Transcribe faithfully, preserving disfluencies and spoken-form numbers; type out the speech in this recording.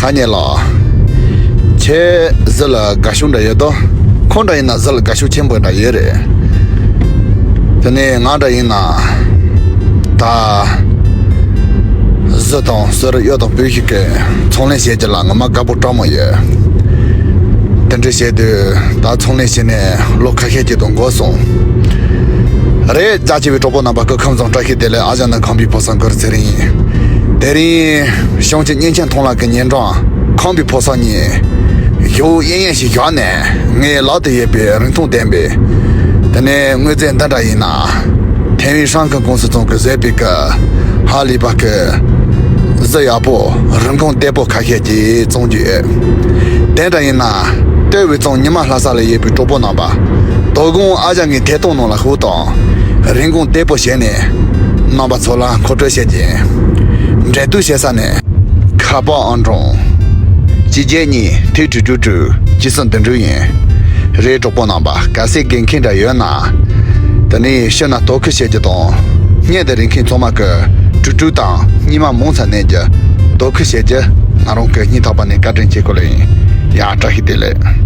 ཐ་སྙད་ལ། ཁྱེད་གཟི་ལ་དགའ་ཤོས་འདྲ་ཡོད་དོ། ཁོང་འདྲ་ཡིན་ན་གཟི་ལ་དགའ་ཤོས་ཆེན་པོ་འདྲ་ཡོད་རེད། དེ་ནས་ང་འདྲ་ཡིན་ན། ད། གཟི་དང་གསེར་གཡུ་དང་སྤོས་ཤིག་གི་ཚོང་ལས་བྱེད་ཀྱི་ལ་ངོ་མ་དགའ་པོ་སྤྲང་མོ་ཡོད། དེ་འདྲ་བྱས་དུས་ད་ཚོང་ལས་བྱས་ནས་ལོ་ཁ་ཤས་ཀྱི་དུ་འགོར་སོང་། རེད། རྒྱ་ཆེ་བའི་གྲོགས་པོ་རྣམ་པ་སྐུ་ཁམས་བཟང་། བཀྲ་ཤིས་བདེ་ལེགས། ཨ་ཞང་ནི་ཁམས་པའི་ཕོ་གསར་གུ་རུ་ཚེ་རིང་ཡིན། དེ་རིང་གཞུང་ཆེན་གཉན་ཆེན་མཐོང་ལམ་གྱི་ཉེ་འགྲམ་ཁམས་པའི་ཕོ་གསར་གཉིས་ཞོ་གཡས་གཡོན་ཞིག་བཞག་ནས། ངའི་ལག་ཏུ་ཡོད་པའི་རིན་ཐང་ལྡན་པའི་དེ་ནས་དངོས་རྫས་འདི་འདྲ་ཡིན་ན། ཐེ་ཝན་ཧྲང་ཀང་ཀུང་སི་ཚང་གིས་བཟོས་པའི་གི་ཧ་ལས་པ་གི་གཟི་ཡག་པོ་རིན་གོང་བདེ་པོ་ཁ་ཤས་ཀྱིས་བཙོང་རྒྱུ་ཡོད། དེ་འདྲ་ཡིན་ན། ལྟོས་བའི་ཙང་ཉི་མ་ལྷ་ས་ལ་ཡོད་པའི་གྲོགས་པོ་རྣམ་པ། དོ་དགོང་ཨ་ཞང་ངའི་ཐད་གཏོང་ནང་ལ་ཤོག་དང་། རིན་གོང་བདེ་པོ་བྱས་ནས་རྣམ་པ་ཚོ་ལ་མཁོ་སྤྲོད་བྱེད་ཀྱིན། འབྲེལ་གཏུག་བྱེད་ས་ནས། ཁ་པར་ཨང་གྲངས། གཅིག་བརྒྱད་གཉིས་ཐིག་དྲུག་དྲུག་དྲུག་གཅིག་གསུམ་བདུན་དྲུག་ཡིན། རེད། གྲོགས་པོ་རྣམ་པ་གལ་སྲིད་དགོས་མཁན་འདྲ་ཡོད་ན། དེ་ནས་ཤོད་ན་དོ་ཁུར་བྱེད་རྒྱུ་དང་། བརྙན་དེ་རིག་མཁན་ཚང་མ་གི་དྲུག་དྲུག་དང་སྙེ་མ་མང་ཙམ་བསྣན་རྒྱུ། དོ་ཁུར་བྱེད་རྒྱུ་ང་རང་གི་སྙིང་ཐག་པ་ནས་བཀའ་དྲིན་ཆེ་གོ་ལེ་ཡིན། ཡ། བཀྲ་ཤིས་བདེ་ལེགས།